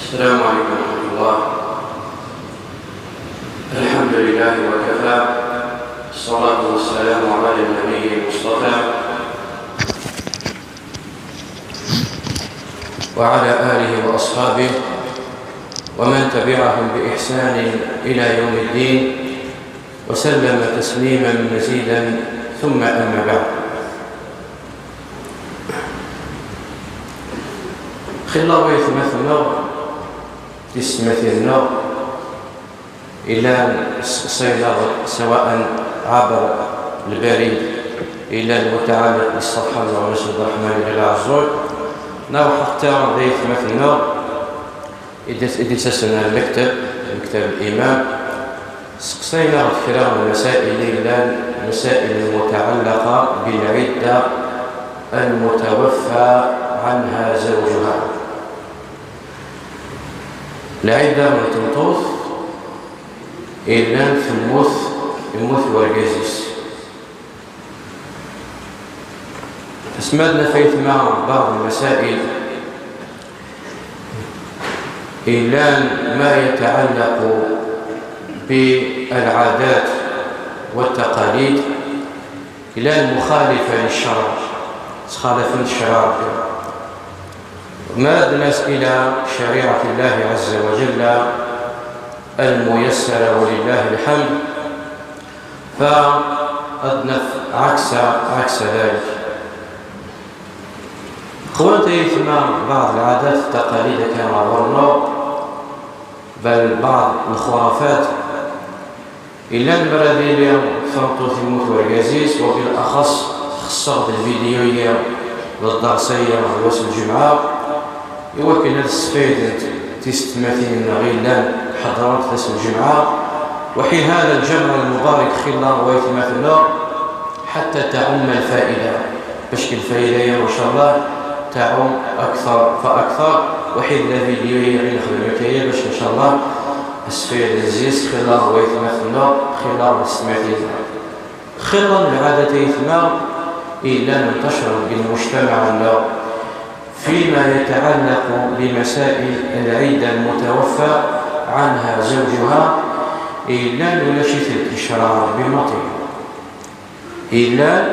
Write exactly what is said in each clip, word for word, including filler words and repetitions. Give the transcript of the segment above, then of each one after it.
السلام عليكم ورحمة الله. الحمد لله وكفى، الصلاة والسلام على النبي المصطفى وعلى آله وأصحابه ومن تبعهم بإحسان إلى يوم الدين، وسلم تسليما مزيدا، ثم أما بعد. Xilla waytmaten-nneɣ, tisetmatin-nneɣ, illan sseqsayen-aɣ سواء عبر البريد, illan متعلق بالصفحة n Lɣawas Lberḥmani Lɛeẓẓug, neɣ ḥatta d aytmaten-nneɣ i d-, i d-ittasen ar lmekteb, mekteb الإمام, sseqsayen-aɣ-d kra n lmasail i yellan, مسائل متعلقة بالعدة المتوفى عنها زوجها. Lɛidda n tmeṭṭut yellan temmut, yemmut wergaz-is. Asma d-naf aytma بعض المسائل, yellan ما يتعلق بالعادات والتقاليد, yellan مخالفة للشرع, ttxalafent ccṛeɛ Ṛebbi. Ma d-nas إلى شريعة الله عز وجل الميسرة ولله الحمد, فقد نف-, عكس، عكس ذلك. Xwant ay aytma, بعض العادات والتقاليد kan ɣer ɣur-neɣ, بل بعض الخرافات, illan mi ara yili tameṭṭut yemmut wergaz-is, وبالأخص xeṣṣeɣ-d lvidyu-yi d dders-agi d wass n lǧemɛa, i wakken ad sfayden tisetmatin-nneɣ yellan ḥeḍrent ass n lǧemɛa. وحي هذا الجمع المبارك, xilla waytmaten-nneɣ, حتى تعم الفائدة, bac kan lfayda-yi, إن شاء الله, تعم أكثر فأكثر. وحي d lvidyu-yi i nexdem akka-yi, bac, إن شاء الله, asfayda n zzis, xilla waytmaten-nneɣ, xilla tisetmatin-nneɣ. Xilla n lɛadat ay aytma, illan انتشرت deg lmujtamaɛ-nneɣ, فيما يتعلق بمسائل العدة المتوفى عنها زوجها, illan ulac-itent di ccṛeɛ Ṛebbi maḍi. Illan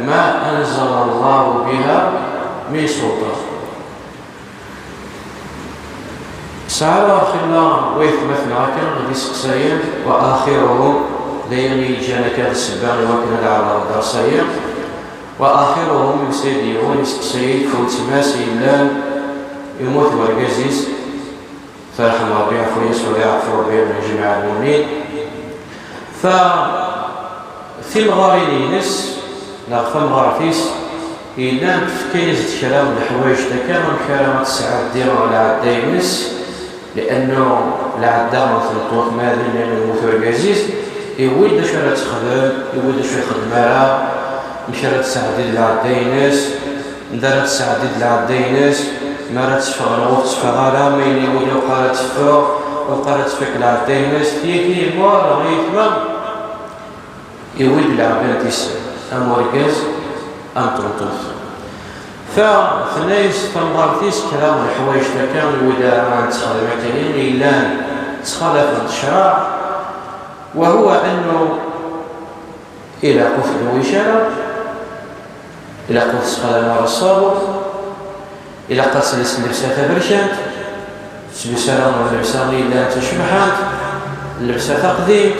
ما أنزل الله بها من سلطان. Sɛiɣ xilla waytmaten-nneɣ akken i d-iseqsayen, وآخرهم, d ayen i yeǧǧan akka d ssebba i wakken ad ɛerḍeɣ dders-agi, وآخرهم, yusa-d yiwen iseqsa-yi-d f weltma-s yellan yemmut wergaz-is, terḥem Ṛebbi, yeɛfu-yas, wala yeɛfu Ṛebbi jmiɛ lmumnin. Fa timɣarin-ines, neɣ tamɣart-is, yellan tefka-yas-d kra n leḥwayeǧ akka, amek ara tesɛeddi lɛedda-ines, liannu lɛedda n tmeṭṭut ma d ayen yemmut urgaz-is, iwwi-d acu ara texdem, iwwi-d acu ur ixeddem ara, amek ara tesɛeddi lɛedda-ines, anda ara tesɛeddi lɛedda-ines, ma ara teffeɣ neɣ ur tetteffeɣ ara, ma yella iwwi-d awqar ad teffeɣ, awqar ad tfak lɛedda-ines, tiyita, merra aytma, iwwi-d lɛebd-is, am urgaz, am tmeṭṭut. Fa tenna-yas tamɣart-is kra n leḥwayeǧ akka, iwwi-d ara nettxemmim akka, yellan ttxalafent ccṛeɛ, وهو أنه ilaq ur tdewwic ara, ilaq ur tesqal ara ṣṣabun, ilaq ad tels llebsa taberkant, ur telbes ara llebsa yellan d tacebḥant, llebsa taqdimt,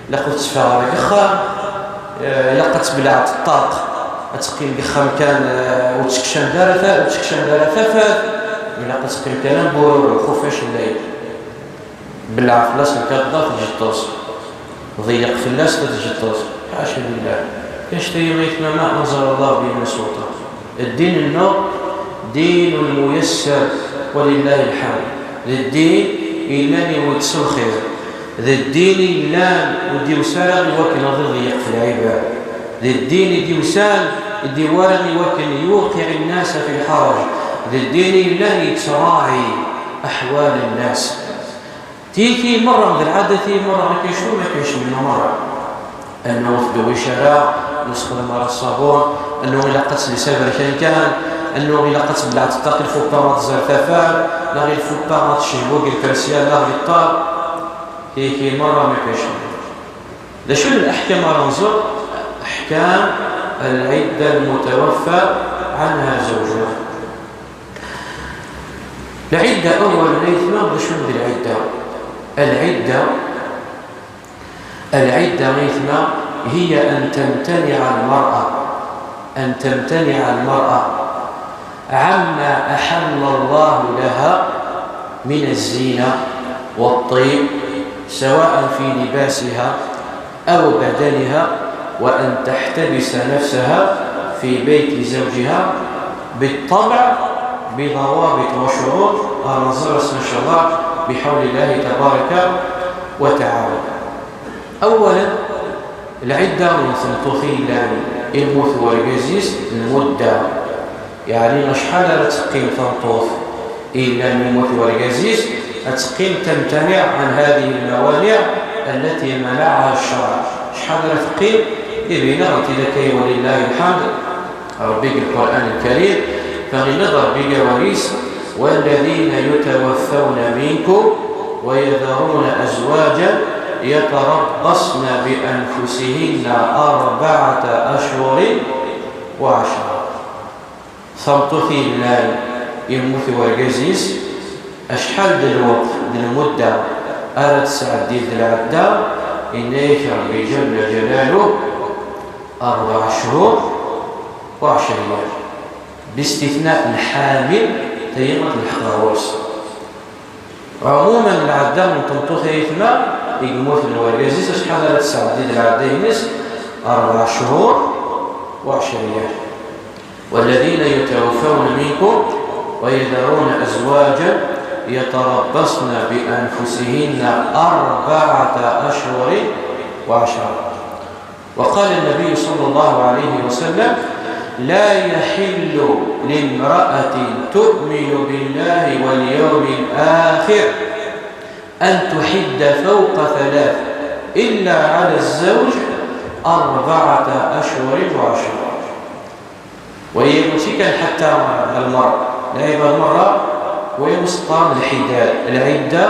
ilaq ur tetteffeɣ ara deg uxxam, eh, ilaq ad tebleɛ ṭṭaq, ad teqqim deg uxxam kan, eh, ur ttekcam ara ta-, ur ttekcam ara tafat, ilaq ad teqqim kan am bururu, xuffac n lɛid. Belleɛ fell-as lkaḍḍa, tǧeṭṭeẓ. Ḍeyyeq fell-as, tǧeṭṭeẓ. Ḥaca lillah. Annect-agi, aytma, ما أنزل الله به من سلطان. Ddin-nneɣ, دين ميسر ولله الحمد. D ddin yellan iwwi-d s lxir. D ddin yellan ur d-yusi ara i wakken ad iḍeyyeq f lɛibad. D ddin i d-yusan, i d-iwwi ara i wakken يوقع الناس في الحرج. D ddin yellan yettṛaɛi أحوال الناس. Tiyita merra d lɛadat-agi merra, ma kan cwiya, ma kan cwiya merra. Annu ur tdewwic ara, ur nessexdam ara ṣṣabun, annu ilaq ad tels aberkan kan, annu ilaq ad tebleɛ ṭṭaq, il faut pas ad tẓer tafat, neɣ il faut pas ad tcehbu deg lfersyat neɣ di ṭṭab, tigi merra ma kacen. D acu n leḥkam ara nẓer? Aḥkam lɛidda lmutawaffa ɛanha zawǧuha. Lɛidda, awalen, aytma, d acu d lɛidda? Lɛidda العدة مثل هي أن تمتنع المرأة، أن تمتنع المرأة عما أحل الله لها من الزينة والطيب، سواء في لباسها أو بدنها، وأن تحتبس نفسها في بيت زوجها بالطبع بضوابط وشروط، إن شاء الله، بحول الله تبارك وتعالى. Awalen, lɛidda n tmeṭṭut i yellan yemmut wergaz-is, lmudda, yeɛni acḥal ara teqqim tmeṭṭut i yellan yemmut wergaz-is, ad teqqim تمتنع عن هذه الموانع التي منعها الشرع. Acḥal ara teqqim? Iban-aɣ-d akka, ولله الحمد. Ṛebbi deg Lqur'an Lkarim, yenna-d Ṛebbi deg wawal-is: والذين يتوفون منكم ويذرون أزواجا يتربصن بأنفسهن أربعة أشهر وعشرة. Tameṭṭut i yellan yemmut wergaz-is, acḥal d lweqt, d lmudda ara tesɛeddi d lɛedda? Yenna-yak Ṛebbi Ǧalla Ǧalaluh: أربع شهور وعشر أيام. باستثناء الحامل, tagi ad telḥeq ɣur-s. Ɛumuman, lɛedda n tmeṭṭut, aytma, i yemmuten wergaz-is, acḥal ara tesɛeddi d lɛedda-ines? أربع شهور وعشر أيام. والذين يتوفون منكم ويذرون أزواجا يتربصن بأنفسهن أربعة أشهر وعشرة. وقال النبي صلى الله عليه وسلم: لا يحل لامرأة تؤمن بالله واليوم الآخر أن تحد فوق ثلاث إلا على الزوج أربعة أشهر وعشرة. Wagi mačči kan ḥatta lmerra, lɛibad merra, wagi useṭṭan lḥidad. Lɛidda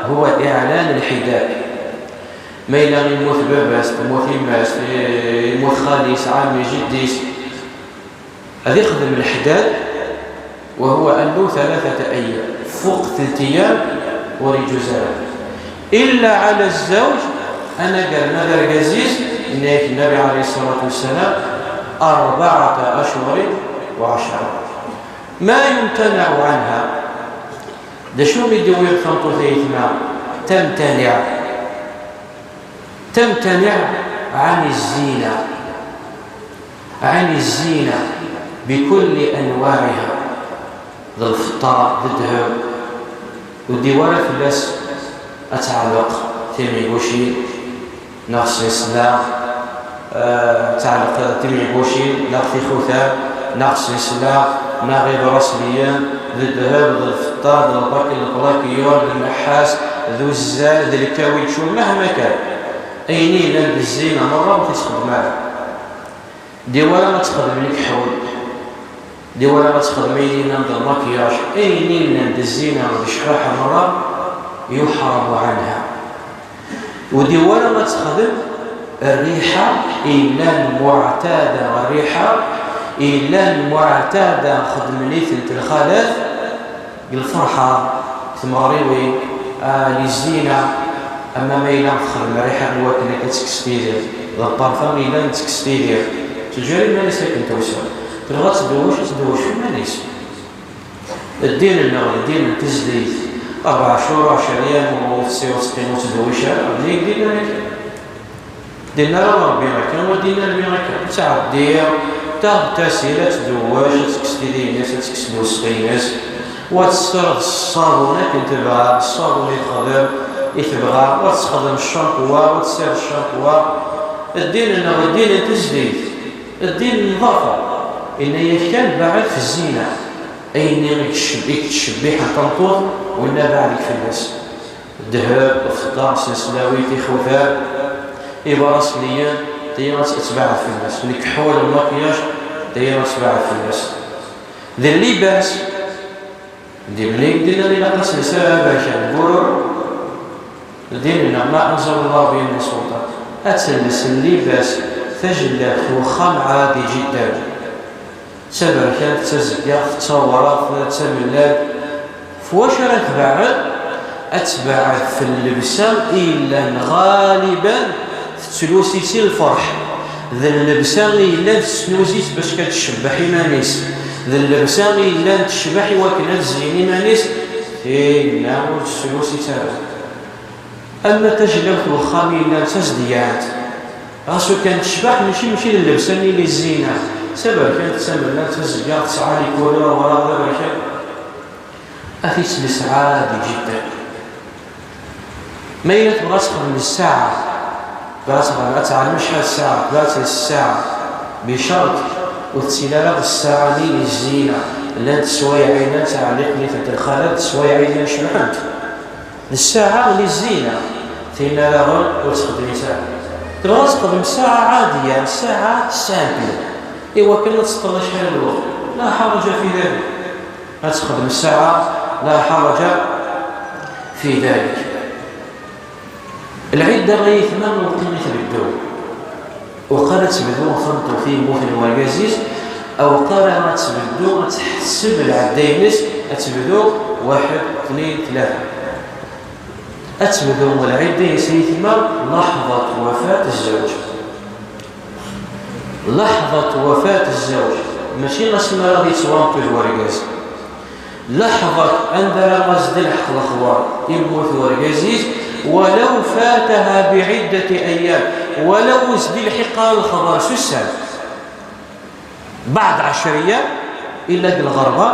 huwa iɛlan lḥidad. Ma yella yemmut baba-s, temmut yemma-s, yemmut xali-s, ɛemmi-s, jeddi-s, ad ixdem leḥdad, وهو أنه ثلاثة أيام, fuq tlata ayyam ur yeǧǧuz ara. إلا على الزوج, anagar ma d argaz-is, yenna-yak Nnabi عليه الصلاة والسلام: أربعة أشهر وعشرة. ما يمتنع عنها. D acu i d-yewwi tameṭṭut, aytma, تمتنع؟ تمتنع عن الزينة، عن الزينة بكل أنواعها. D lfeṭṭa, d ddheb, ur d-yewwi ara fell-as ad teɛleq tiɛmigucin neɣ sisla, eh, ad teɛleq tiɛmigucin neɣ tixutam neɣ sisla neɣ ibraṣliyen, d ddheb, d lfeṭṭa, d lbak-, d lblakyur, d lneḥḥas, d uzzal, d lkawičču, mahma kan. Ayen i yellan d zzina merra ur t-ixeddem ara. D-iwala ad texdem leḥḥul, d-iwala ad texdem ayen yellan d lmakyaj, ayen yellan d zzina d ccbaḥa merra, يحرم عنها. Ur-d-iwala ad texdem rriḥa yellan muɛtada, rriḥa yellan muɛtada xedmen-itent lxalat, deg lferḥa, deg tmeɣriwin, ah, di zzina, ama ma yella texdem rriḥa n wakken akka tekkes tidi, d lparfum yellan tekkes tidi, teǧǧa iman-is akken tewsa. Tebɣa ad tdewwec, ad tdewwec iman-is. Ddin-nneɣ d ddin n tezdit. Ṛebɛa ccuṛ, ɛecṛa ayyam, ur tessiweḍ teqqim ur tdewwic ara, d ddin akken. Ddin ara Ṛebbi akka, ur ddin ara akka. Ttɛeddi, taɣ-, tasil, ad tdewwec, ad tekkes tidi-ines, ad tekkes lwesq-ines, wa tessreḍ s ṣṣabun akken tebɣa, s ṣṣabun i texdem, i tebɣa, wa tessexdem ccampwa, wa tessireḍ ccampwa. Ddin-nneɣ d ddin n tezdit, ddin n nḍafa. Yenna-yak kan beɛɛed f zzina, ayen i yettceb-, i yettcebbiḥen tameṭṭut, winna beɛɛed-ik fell-as. Ddheb, lfeṭṭa, tiselslawin, tixutam, ibraṣliyen, tagi ad tbeɛɛed fell-as. Lekḥul, lmakyaj, tagi ad tbeɛɛed fell-as. D llibas, Di bnay din ilaq ad s-nesɛu aberkan n bururu. Din-nneɣ ma anzal Allah bihi min sulṭan, ad telles llibas, tajellabt n uxxam ɛadi jiddan. D taberkant, d tazeggaɣt, d tawraɣt, d tamellalt. F wacu ara tbeɛɛed? Ad tbeɛɛed f llebsa i yellan ɣaliban tettlusi-tt i lferḥ, d llebsa i yellan tettnuzi-tt bac kan tcebbeḥ iman-is, d llebsa i yellan tecbeḥ i wakken ad tezyin iman-is, tinna ur tettlusi-tt ara. Ama tajlawt n wexxam yellan d tazeddyaɛt, ɣas ukan tecbeḥ, mačči, mačči d llebsa-nni i zzina, d taberkant, d tamellalt, d tazeggaɣt, tesɛa les couleurs, awraɣ d aberkan. Ad t-yettmesɛa di jiddan. Ma yella tebɣa ad texdem ssaɛa, tebɣa ad texdem, ad teɛlem acḥal ssaɛa, tebɣa ad tels ssaɛa, bicerṭ ur tettili ara d ssaɛa-nni n zzina, llant sswayeɛ-in llan ttɛelliqen-itent lxalat, d sswayeɛ-in llan cebḥent. D ssaɛa n zzina, tinna daɣen ur texdim ara. Tebɣa ad texdem ssaɛa ɛadiya, ssaɛa simple, i wakken ad teṭṭeḍ acḥal n lweqt, la ḥaraǧa fi dalik. Ad texdem ssaɛa, la ḥaraǧa fi dalik. Lɛidda ay aytma, weqqar i tbeddu. Weqqar ad tebdu tameṭṭut i yemmuten wergaz-is, awqar ad tebdu ad tḥesseb lɛedda-ines, ad tebdu waḥed, tnin, tlata. Ad tebdu lɛidda-ines ay aytma laḥḍat wafat zzawǧ. Laḥḍat wafat zzawǧ, mačči asmi ara yettwanṭel wergaz. Laḥḍat anda ara as-d-ilḥeq lexbar, yemmut wergaz-is, walaw fataha biɛiddati ayyam, walaw ur s-d-ilḥiq ara lexbar s ussan. Baɛd ɛecr ayyam, illa deg lɣerba,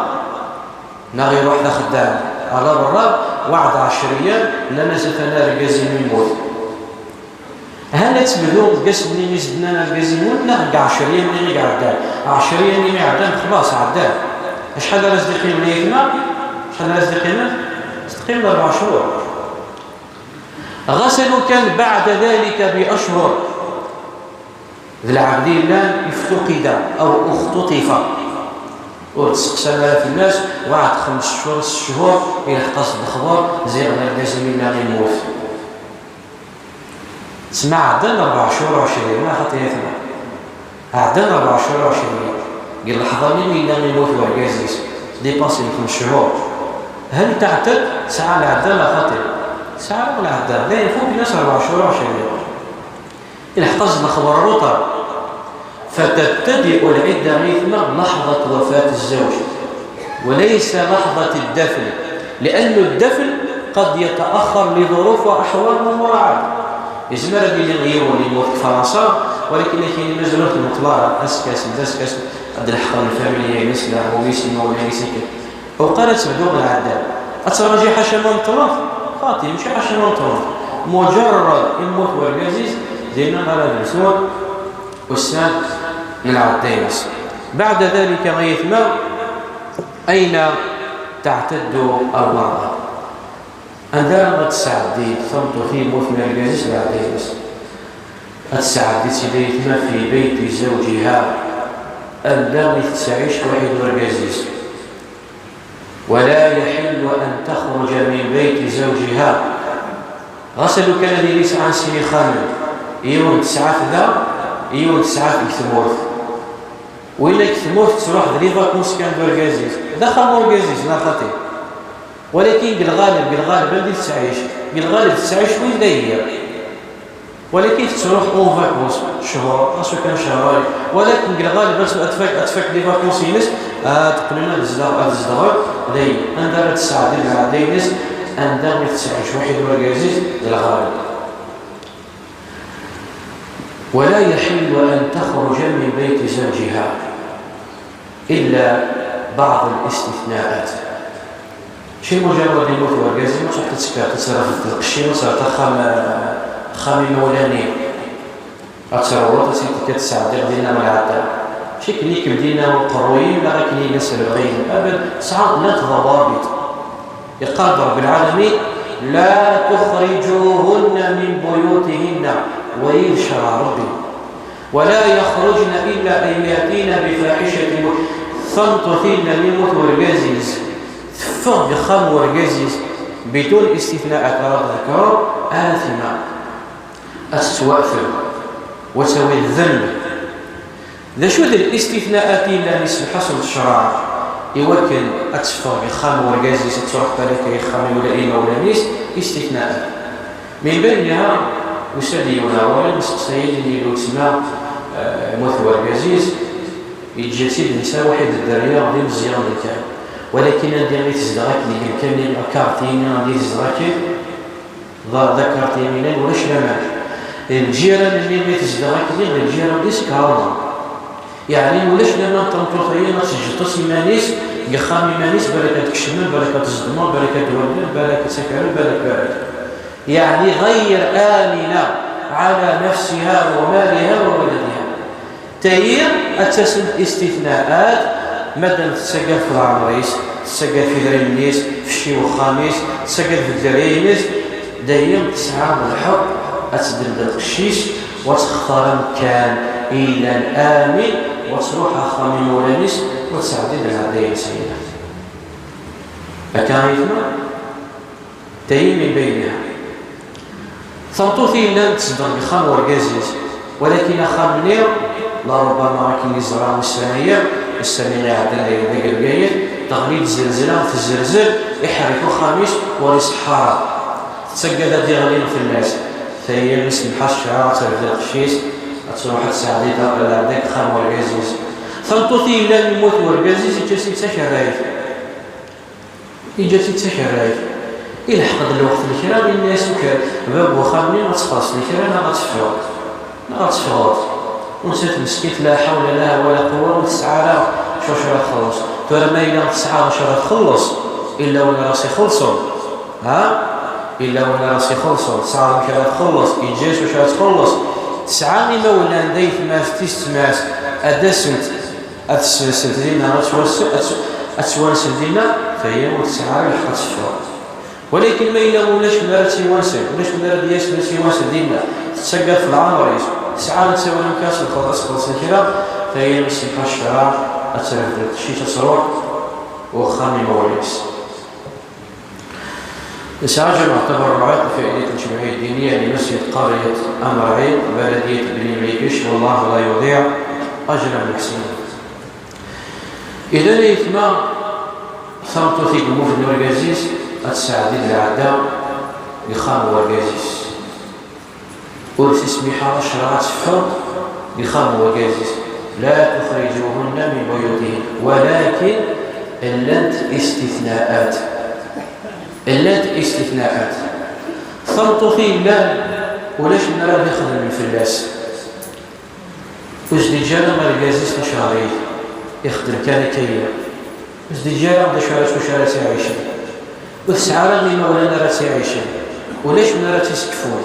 neɣ iruḥ d axeddam ɣer berra, baɛd ɛecr ayyam, nnan-as atan argaz-im yemmut. Hal ad tebdu deg ass-nni i s-d-nnan argaz-inu, neɣ deg ɛecr ayyam-nni i iɛeddan? Ɛecr ayyam-nni i iɛeddan, xlaṣ, ɛeddan. Acḥal ara s-d-iqqimen, ay aytma? Acḥal ara s-d-iqqimen? S-d-qqimen rebɛa cchur. Ɣas alukan baɛda dalika bi acchur, d lɛebd yellan iftuqida aw uxtuṭifa, ur d-steqsan ara fell-as, waɛd xems cchur, s cchur, ilḥeq-as-d lexbar, ziɣ d argaz-im yella yemmut. Tsemma ɛeddan rebɛa cchur u ɛecrin, neɣ xaṭi, ay aytma? Ɛeddan rebɛa cchur u ɛecrin. Deg lleḥḍa-nni mi yella yemmut wergaz-is, dépassin xems cchur. Hal tɛettad tesɛa lɛedda neɣ xaṭi? Tesɛa lɛedda, dayen fukken-as rebɛa cchur u ɛecrin. Ilḥeq-as-d lexbar ruṭar. فتبتدئ العدة مثل لحظة وفاة الزوج، وليس لحظة الدفن، لأن الدفن قد يتأخر لظروف وأحوال ومراعاة. Yezmer ad yili yiwen yemmut deg Fransa, walakin akkin mazal ur tmeṭṭel ara, askasem d askasem, ad d-leḥqen lfamilya-ines, leɛmum-is, imawlan-is, akken. Awqar ad tebdu lɛedda. Ad tṛaǧi ḥaca ma meṭṭleḍ? Xaṭi, mačči ḥaca ma meṭṭleḍ. Muǧerrad yemmut wergaz-is, dinna ara d-bdun ussan n lɛedda-ines. بعد ذلك, ay aytma, أين تعتد المرأة؟ Anda ara tesɛeddi tameṭṭut i yemmuten argaz-is lɛedda-ines? Ad tesɛeddi-tt, ay aytma, في بيت زوجها. Anda i tettɛic waḥid urgaz-is. ولا يحل أن تخرج من بيت زوجها. Ɣas alukan ad yili sɛan sin ixxamen, yiwen tesɛa-t da, yiwen tesɛa-t deg tmurt. Winna deg tmurt tettruḥ d les vacances kan d urgaz-is, d axxam urgaz-is, neɣ xaṭi? Walakin deg lɣaleb, deg lɣaleb anda i tettɛic? Deg lɣaleb tettɛic win d ayyi. Walakin tettruḥ en vacances cchur, ɣas ukan cehrayen, walakin deg lɣaleb ad tfak, ad tfak les vacances-ines, ad qqlen ad zdeɣ, ad zedɣen dayen. Anda ara tesɛeddi lɛedda-ines? Anda i tettɛic waḥid urgaz-is, d lɣaleb. ولا يحل أن تخرج من بيت زوجها إلا بعض الاستثناءات. Mačči mujarrad yemmut wergaz-im, ad truḥ ad tekkiḍ, ad terfed lqecc-im, ad terreḍ axxam, axxam imawlan-im. Ad terwuḍ, ad tt-id-tekkiḍ tesɛeddiḍ dinna lɛedda. Mačči akken i kem-dinna uqerruy-im, neɣ akken i yella s lebɣi-inem. Abad, tesɛa, llant ḍawabit. Yeqqar-d Ṛebbi lɛalamin: لا تخرجوهن من بيوتهن, wa yid ccṛeɛ Ṛebbi. ولا يخرجن إلا أن يأتين بفاحشة مبينة. Tameṭṭut-inna mi yemmut wergaz-is, tef-, Teffeɣ deg uxxam n urgaz-is, bidun istitnaat ara d-ḍekkreɣ, atima ad tettwaqfel, wa tawi ddemb. D acu d listitnaat i yellan yessemḥasen ccṛeɛ i wakken ad teffeɣ deg uxxam n urgaz-is, ad truḥ balak ɣer uxxam n imawlan-is? Istitnaat. Min bayniha, usa-d yiwen ɣur-i, yesteqsa-yi-d, ini-d, weltma, eh, yemmut wergaz-is, yeǧǧa-tt-id netta waḥid dderya d imeẓyanen kan. Walakin anda i tezdeɣ akken deg lemkan-nni, akarti-nni anda i tezdeɣ akken, d, d akarti-nni, ulac laman. Lǧiran-nni i tezdeɣ akken, d lǧiran d isekṛanen. Yeɛni ulac laman n tmeṭṭut-agi ad teǧǧeḍ-as iman-is deg uxxam iman-is, balak ad d-kecmen, balak ad ẓedmen, balak ad d-wallen, balak ad tt-akren, balak, balak. Yeɛni ɣayr amina ɛala nafsiha wa maliha wa waladiha. Tayi ad tasent istitnaat, madam tettaggad f leɛmer-is, tettaggad f idrimen-is, f cci wexxam-is, tettaggad f dderya-ines, dayem tesɛa lḥeqq ad teddem-d lqecc-is, u ad textar amkan i yellan amin, u ad truḥ axxam imawlan-is, u ad tesɛeddi-d lɛada-ines. Akka ay tma? Tayi min bayniha. Tameṭṭut i yellan tzeddeɣ deg uxxam n urgaz-is, walakin axxam-nni, larubbama akken i ẓran ussan-agi, ussan-agi iɛeddan deg, deg Bgayet, teɣli-d zzelzla, tezzelzel, iḥerrek uxxam-is, ur iṣeḥḥa ara. Tettaggad ad d-iɣli fell-as. Tayi, mi semḥa ccṛeɛ, ad terfed lqecc-is, ad truḥ ad tesɛeddi lɛada deg uxxam n urgaz-is. Tameṭṭut i yellan yemmut urgaz-is, yeǧǧa-tt-id d takerrayt. Yeǧǧa-tt-id d takerrayt. Ilḥeq-d lweqt n kra, yenna-yas, uker, bab n uxxam-nni, ad txelṣeḍ kra neɣ ad teffeɣ, neɣ ad teffɣeḍ. Nettat meskint, la ḥawla laha wala quwwa, ur tesɛi ara acu ara txelleṣ. Tura ma yella tesɛa acu ara txelleṣ, illa win ara s-ixelṣen. Ha? Illa win ara s-ixelṣen. Tesɛa amek ara txelleṣ, yeǧǧa-yas acu ara txelleṣ. Tesɛa imawlan d aytma-s, d yessetma-s, ad d-asent. Ad sensent dinna, ad ttwas-, ad tt-, ad ttwansent dinna, tayi ur tesɛi ara lḥeqq ad teffeɣ. Walakin ma yella ulac win ara tt-iwansen, ulac win ara d-yasen ad tt-iwansen dinna, tettaggad f leɛmer-is, tesɛa netta wala amek ad s-txelṣ, ad s-txelṣ kra, tayi mi semḥa ccṛeɛ, ad terfed lqecc-is, ad truḥ uxxam imawlan-is. Nesɛa جمع تبرعات لفائدة الجمعية الدينية لمسجد قرية أمرعيل بلدية بني مليكش، والله لا يضيع أجر المحسنين. Idan aytma, tameṭṭut i yemmuten urgaz-is, ad tesɛeddi-d lɛada deg uxxam n urgaz-is. Ur tesmiḥ ara ccṛeɛ ad teffeɣ deg uxxam n urgaz-is. لا تخرجوهن من بيوتهن، ولكن llant istitnaat. Llant istitnaat. Tameṭṭut i yellan ulac win ara d-ixedmen fell-as. Ur s-d-iǧǧa ara argaz-is ticehṛit, ixeddem kan akka yella. Ur s-d-iǧǧa ara d acu ara, s wacu ara tt-iɛicen. Ur tesɛi ara imawlan ara tt-iɛicen. Ulac win ara tt-isekfun.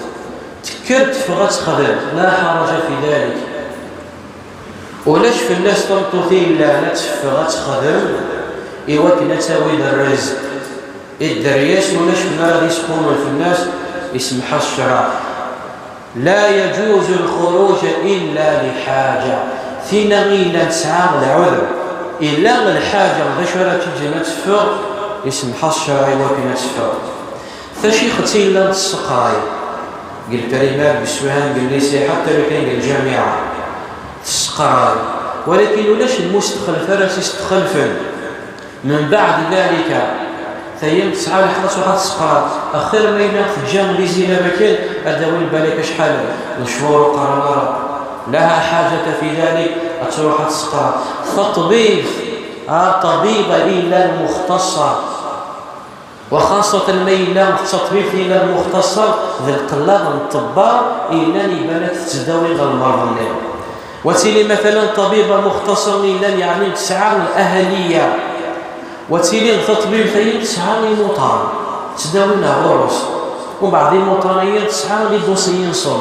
Tekker teffeɣ ad texdem, لا حرج في ذلك. Ulac fell-as tameṭṭut i yellan ad teffeɣ ad texdem i wakken ad tawi d rrezq. I dderya-s ulac win ara d-isqumen fell-as, isemḥ-as ccṛeɛ. لا يجوز الخروج إلا لحاجة. Tinna i yellan tesɛa lɛudr, illa lḥaǧa d acu ara tt-iǧǧen ad teffeɣ, isemḥ-as ccṛeɛ i wakken ad teffeɣ. Taciqet i yellan tesseqray, deg lprimar, deg sswiɛan, deg lycée, ḥatta lukan deg lǧamiɛa, tesseqray. Walakin ulac lmustexlef ara s-istexlfen. من بعد ذلك, tayi tesɛa lḥeqq ad truḥ ad tesseqra. Axir ma yella teǧǧa les élèves akken, ad d-awin balak acḥal n cchur ur qqaren ara. لها حاجة في ذلك, ad truḥ ad tesseqra. Taṭbibt, ah, ṭṭabiba i yellan muxtaṣa. وخاصة ma yella d taṭbibt i yellan muxtaṣa, d lqella n ṭṭebba i yellan iban-ak tettdawi ɣer lmerḍ-nni. Wa tili, matalan, ṭṭabiba muxtaṣa i yellan, yeɛni, tesɛa l-ahliya. Wa tili taṭbibt-ayi tesɛa imuṭan, ttdawin ɣur-s. Umbeɛd imuṭan-ayi tesɛa les dossiers-nsen.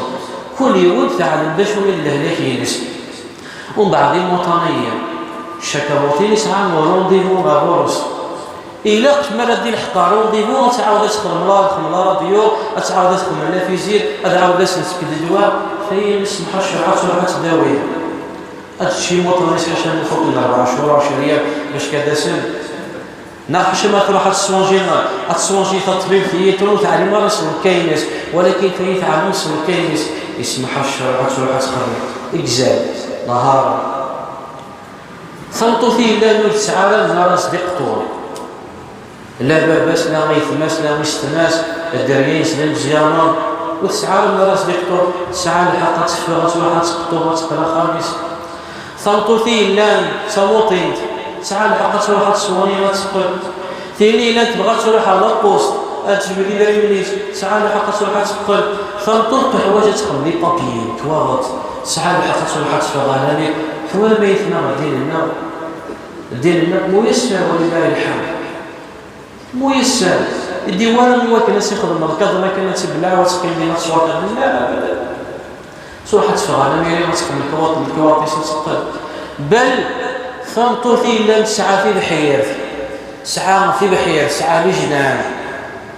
Kul yiwet teɛlem d acu i d lehlak-ines. Umbeɛd imuṭan-ayi, chaque matin yesɛa rendez-vous ɣer ɣur-s. Ilaq mi ara d-ilḥeq ɣer rendez-vous, ad tɛawed ad texdem la, ad texdem la radio, ad tɛawed ad texdem la physique, ad ɛawed ad sen-tefk ddwa. Tayi mi semḥa ccreɛ ad truḥ ad tdawi. Ad tečč imuṭan-is ḥaca n lfuq n rebɛa cchur, ɛecra ayyam, bac kan ad d-asen. Neɣ ḥaca ma truḥ ad teswanji, ad teswanji taṭbibt, i ṭul ur teɛlim ara s lkayen-is, walakin tagi teɛlem s lkayen-is, yesmeḥ ccṛeɛ ad truḥ ad tqerreb. Igzal, ḍahara. Tameṭṭut i yellan ur tesɛi ara nnar-as d iqṭur. La baba-s, la yetma-s, la yessetma-s, dderya-ines d imeẓyanen, ur tesɛi ara nnar-as d iqṭur, tesɛa lḥeqq ad teffeɣ, ad truḥ ad teqṭu, ad teqqel axxam-is. Tameṭṭut i yellan d tamuṭint, tesɛa lḥeqq ad truḥ ad tṣewwer, ad teqqel. Tin i yellan tebɣa ad truḥ ɣer la poste, ad tejbed idrimen-is, tesɛa lḥeqq ad truḥ ad teqqel. Tameṭṭut teḥwaǧ ad texdem les papiers, lekwaɣeḍ, tesɛa lḥeqq ad truḥ ad teffeɣ ɣer la mer. Twalam ayetma, ddin-nneɣ, ddin-nneɣ muyesser, walillahi lḥemd. Muyesser, i d-iwala i wakken ad s-ixdem lkaḍna kan, ad tibleɛ, ad teqqim dinna tettwaṭṭef. La, abadan. Truḥ ad teffeɣ ɣer la mer, ad teqqen lekwaɣeḍ, lekwaɣeḍ-is ad teqqel. Bal tameṭṭut i yellan tesɛa tibḥirt, tesɛa tibḥirt, tesɛa lijnan,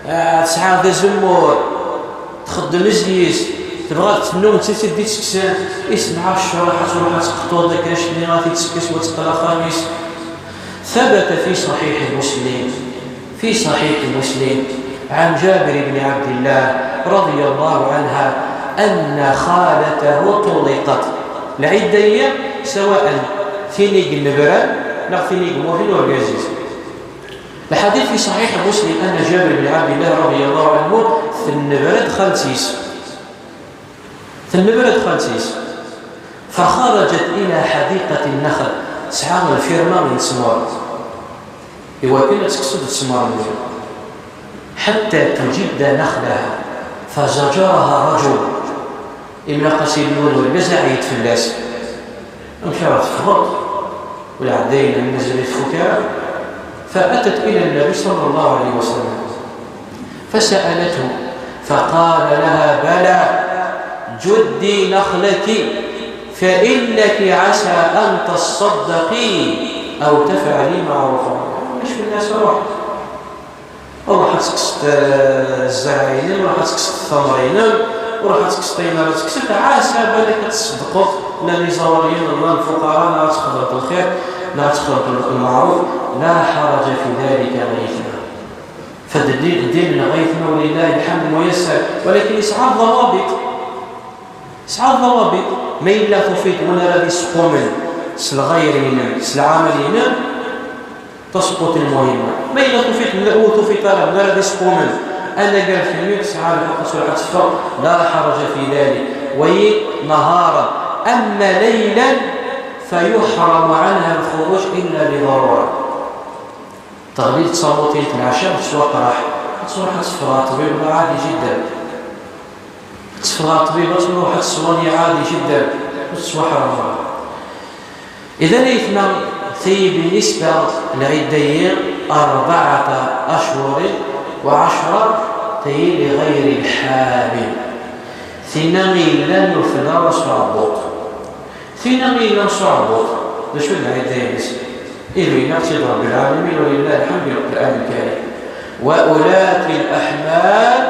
ah, tesɛa d azemmur, txeddem zzi-s, tebɣa ad tennum d tt-id-ittekksen, ismeḥ ccṛeɛ ad truḥ ad teqṭu-d akken acemma ad t-id-tekkes, ad teqqel axxam-is. ثبت في صحيح مسلم، في صحيح مسلم عن جابر بن عبد الله رضي الله عنها أن خالته طلقت. Lɛidda-yi, سواء tin i yennebran neɣ tin i yemmuten urgaz-is. Lḥadit fi ṣaḥiḥ Muslim, anna Jabir bin Ɛebdillah radiyallahu anhu, tennebra-d xalti-s. Tennebra-d xalti-s. Faxaraǧat ila ḥadiqati nnaxl, tesɛa lfirma n ttmer. Iwakken ad tekkes-d ttmer-nni. Ḥatta tuǧidda naxlaha, fazaǧaraha raǧul. Imlaq-as i yiwen urgaz, iɛeyyeḍ fell-as. Amek ara teffɣeḍ? Ur ɛeddayen, mazal ur tfuk ara. فأتت إلى النبي صلى الله عليه وسلم فسألته فقال لها: بلى، جدي نخلك، فإنك عسى أن تصدقي أو تفعلي معروفا. Ulac fell-as, ruḥ. Ruḥ ad tekkseḍ, eh, zzerɛ-inem, ruḥ ad tekkseḍ ttamr-inem, ruḥ ad tekkseḍ ayen ara tekkseḍ, ɛasa balak ad tṣeddqeḍ, llan iẓawaliyen, llan lfuqara, neɣ ad txedmeḍ lxir, neɣ ad txedmeḍ lmeɛruf, لا حرج في ذلك, ɣer yetma. Fad ddin, ddin-nneɣ, ay aytma, walillahi lḥemd muyasser, walakin yesɛa ḍawabit. Yesɛa ḍawabit. Ma yella tufiḍ win ara d-isqumen s lɣayr-inem, s lɛamal-inem, tasqut lmuhimma. Ma yella tufiḍ, ur tufiḍ ara win ara d-isqumen, anagar kemmi, tesɛa lḥeqq, tesɛa ad teffeɣ, لا حرج في ذلك. Wayi نهارا، أما ليلا فيحرم عنها الخروج إلا لضرورة. Teɣli-d tamuṭint lɛecṛa, tettwaṭṭeḥ, ad tṛuḥ ad teffeɣ ɣer ṭṭbib, عادي جدا. Ad teffeɣ ɣer ṭṭbib, ad tṛuḥ ad teswali, عادي جدا, ur tettwaḥṛam ara. إذن aytma, tayi بالنسبة lɛidda-yi أربعة أشهر وعشرة, tayi لغير الحامل. Tinna i yellan ur telli ara s uɛebbuḍ. Tinna i yellan s uɛebbuḍ, d acu d lɛidda-ines? Ihi yenna-ɣ-tt-id Ṛebbi lɛalamin, ولله الحمد, di Lqur'an Lkarim: وأولاة الأحمال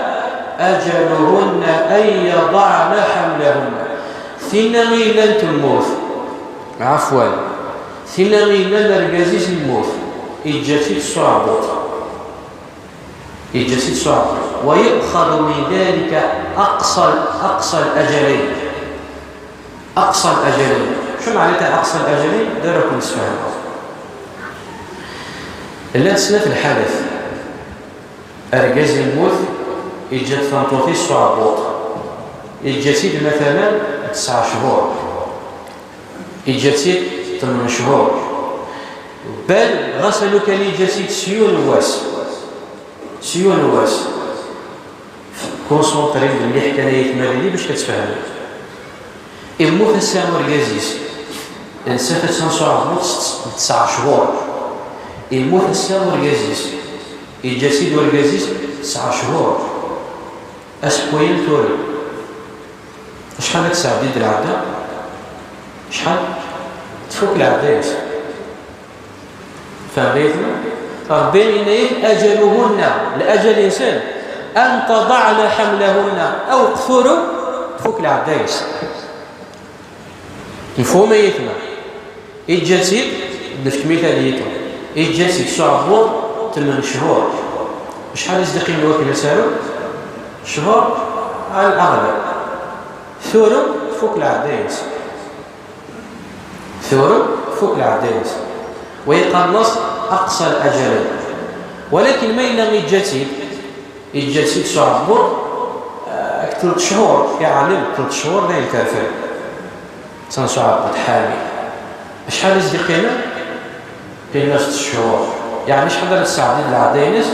أجلهن أن يضعن حملهن. Tinna i yellan temmut, ɛafwan, tinna i yellan argaz-is yemmut, yeǧǧa-tt-id s uɛebbuḍ. Yeǧǧa-tt-id s uɛebbuḍ. ويؤخذ من ذلك أقصى، أقصى الأجلين. أقصى الأجلين. Acu meɛna أقصى الأجلين? D ara ken-sfehmeɣ. Llant snat lḥalat. Argaz yemmut, yeǧǧa-t tameṭṭut-is s uɛebbuḍ. Yeǧǧa-tt-id, matalan, tesɛa cchur. Yeǧǧa-tt-id tmen cchur. Bal ɣas alukan yeǧǧa-tt-id s yiwen n wass. S yiwen n wass. Concentrez-d mliḥ kan ay aytma didi bac ad tfehmem. Immut ass-a urgaz-is. Nsat attan s uɛebbuḍ s, s tesɛa cchur. Immut ass-a urgaz-is. Yeǧǧa-tt-id urgaz-is tesɛa cchur. Ass n wayen tura. Acḥal ad tesɛeddi-d lɛedda? Acḥal? Tfuk lɛedda-ines. Fehmem? Ṛebbi yenna-yak: أجلهن, lajal-nsen, أن يضعن حملهن أو يكفلن, tfuk lɛedda-ines. Mefhum, ay aytma? Yeǧǧa-tt-id, nefk mital-agi. Yeǧǧa-tt-id s uɛebbuḍ, Tmen cchur. Acḥal i s-d-iqqimen wakken ad taru? Cchur, ɛla leɣlab. Turew, tfuk lɛedda-ines. Turew, tfuk lɛedda-ines. Wa yeqqar nnaṣ aqṣa lajal. Walakin ma yella yeǧǧa-tt-id, yeǧǧa-tt-id s uɛebbuḍ, eh, telt cchur, yeɛni telt cchur d ayen terfed. Atan s uɛebbuḍ ḥami. Acḥal i s-d-iqqimen? Qqimen-as telt cchur. Yeɛni acḥal ara tesɛeddi d lɛedda-ines?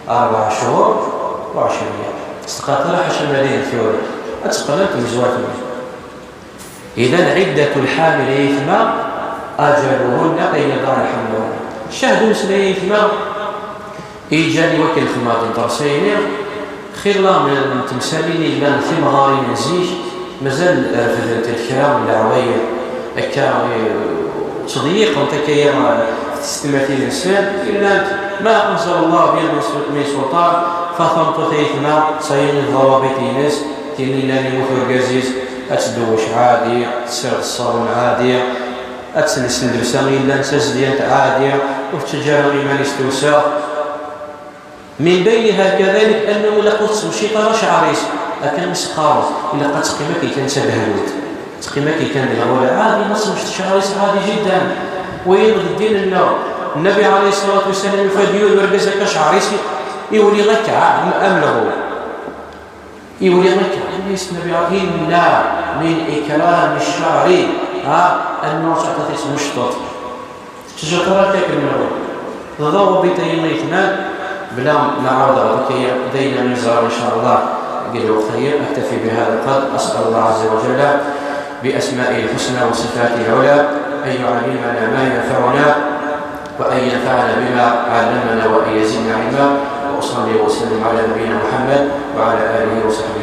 Rebɛa cchur u ɛecrin yawm. Testqaṭer ḥaca ma d ayen turew. Ad teqqel am tmezwart-nni. إذن عدة الحامل ay aytma أجلهن أن يضعن حملهن. Ccahed umeslay ay aytma, i yeǧǧan i wakken xemmaḍ n terṣayin-nni, xilla n temsalin i llan timɣarin n zik, mazal refdent-d kra n leɛwayed, akka, eh, ttḍeyyiqent akka-ya, eh, tsetmatin-nsen, llant, ma anzal Allah biha min su-, min sulṭan, fa tameṭṭut ay aytma, tesɛa ḍḍawabit-ines, tin i llan yemmut urgaz-is, ad tdewwec ɛadi, tessired ṣṣabun ɛadi, ad tels llebsa i yellan d tazedyant ɛadi, ur tettaǧǧa ara iman-is tewseɛ. Min bayniha kadalik annahu ilaq ur tettmecciṭ ara cceɛr-is, akken i s-qqaren, ilaq ad teqqim akka kan d tadehlut, teqqim akka kan di lɣula, ɛadi ma tmecceṭ cceɛr-is, ɛadi jiddan. Wayen d ddin-nneɣ. Nnabi ɛalayhi ṣṣalatu wassalam yufa-d yiwen urgaz akka cceɛr-is iwli akka, am, am lɣul. Iwli akka, inna-yas Nnabi, inna min ikrami cceɛri, ha, annahu ur tettaɛṭiḍ i tmecṭuṭ. Tettǧaṭar akka akken nniḍen. D ḍawabit-agi ay aytma, bla ma ɛawdeɣ deg-, d ayen ara nẓer, in ca Allah, deg lweqt-agi. أكتفي بهذا القدر. أسأل الله عز وجل بأسمائه الحسنى وصفاته العلى أن يعلمنا ما ينفعنا وأن ينفعنا بما علمنا وأن يزيدنا علما. وأصلي وأسلم على نبينا محمد وعلى آله وصحبه.